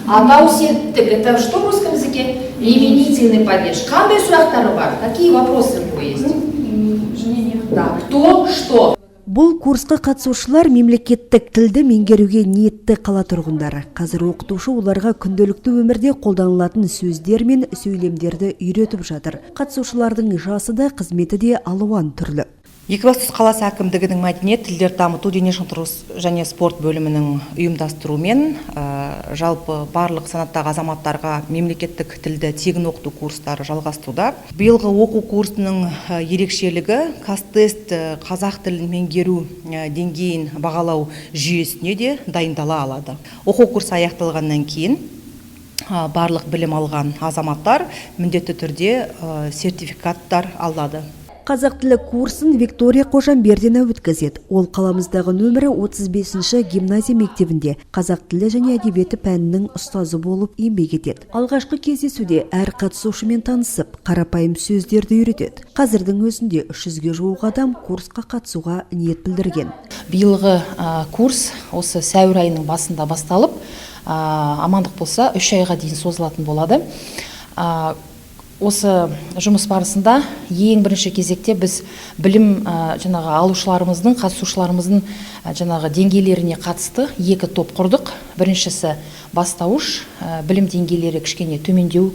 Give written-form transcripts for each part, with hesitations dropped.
Атау септік. Это что в русском языке? Именительный падеж. Қандай сұрақтары бар? Какие вопросы у него есть? Да. Кто, что? Бұл курсқа қатысушылар – мемлекеттік тілді меңгеруге ниетті қала тұрғындары. Қазір оқытушы оларға күнделікті өмірде қолданылатын сөздер мен сөйлемдерді үйретіп жатыр. Қатысушылардың жасы да, қызметі де алуан түрлі. Екібастұз қаласы әкімдігінің мәдениет, тілдерді дамыту, дене шынықтыру және спорт бөлімінің ұйымдастыруымен жалпы барлық санаттағы азаматтарға мемлекеттік тілді тегін оқыту курстары жалғастыруда. Биылғы оқу курсының ерекшелігі – Қазтест қазақ тілін меңгеру деңгейін бағалау жүйесіне де дайындала алады. Оқу курсы аяқталғаннан кейін барлық білім алған азаматтар міндетті түрде сертификаттар алады. Қазақ тілі курсын Виктория Қожамбердина өткізеді. Ол қаламыздағы нөмірі 35-ші гимназия мектебінде қазақ тілі және әдебиеті пәнінің ұстазы болып еңбек етеді. Алғашқы кездесуде әр қатысушымен танысып, қарапайым сөздерді үйретеді. Қазірдің өзінде 300-ге жуық адам курсқа қатысуға ниет білдірген. Биылғы курс осы сәуір айының басында басталып, амандық болса, 3 айға дейін созылатын болады. Осы жұмыс барысында ең бірінші кезекте біз білім жаңағы алушыларымыздың, қатысушыларымыздың жаңағы деңгейлеріне қатысты екі топ құрдық. Біріншісі – бастауыш білім деңгейлері кішкене төмендеу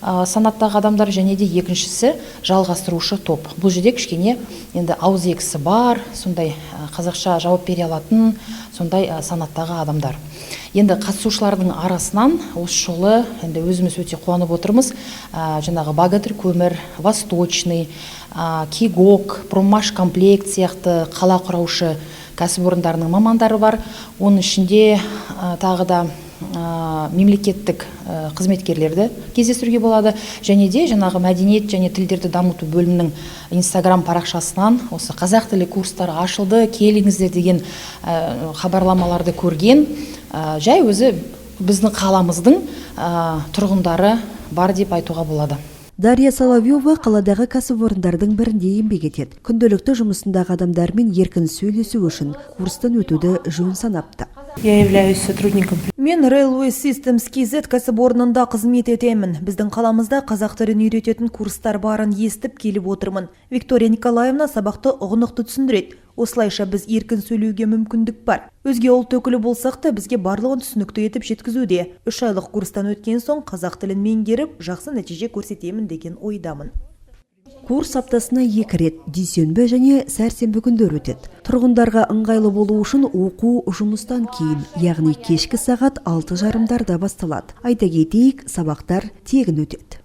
санаттағы адамдар және де екіншісі – жалғастырушы топ. Бұл жерде кішкене енді ауызекісі бар, сондай қазақша жауап бере алатын сондай санаттағы адамдар. Енді қатысушылардың арасынан осы жолы енді өзіміз өте қуанып отырмыз, жаңағы Богатырь көмір, Восточный, КЕГОК, Проммашкомплект сияқты қала құраушы кәсіпорындарының мамандары бар. Оның ішінде тағы да мемлекеттік қызметкерлерді кездестіруге болады және де жаңағы мәдениет және тілдерді дамыту бөлімінің Инстаграм парақшасынан осы қазақ тілі курстары ашылды, келіңіздер деген хабарламаларды көрген жай өзі біздің қаламыздың тұрғындары бар деп айтуға болады. Дарья Соловьева қаладағы кәсіпорындардың бірінде еңбек етеді. Күнделікті жұмысындағы адамдармен еркін сөйлесу үшін курстан өтуді жөн санапты. Я являюсь сотрудником Мен Railway Systems KZ кәсіпорнында қызмет етемін. Біздің қаламызда қазақ тілін үйрететін курстар барын естіп келіп отырмын. Виктория Николаевна сабақты ұғынықты түсіндіреді. Осылайша біз еркін сөйлеуге мүмкіндік бар. Өзге ұлт өкілі болсақ та, бізге барлығын түсінікті етіп жеткізуде. 3 айлық курстан өткен соң қазақ тілін меңгеріп, жақсы нәтиже көрсетемін деген ойдамын. Курс аптасына екі рет, дүйсенбі және сәрсенбі күндері өтеді. Тұрғындарға ыңғайлы болу үшін оқу жұмыстан кейін, яғни кешкі сағат 6:30-дарда басталады. Айта кетейік, сабақтар тегін өтеді.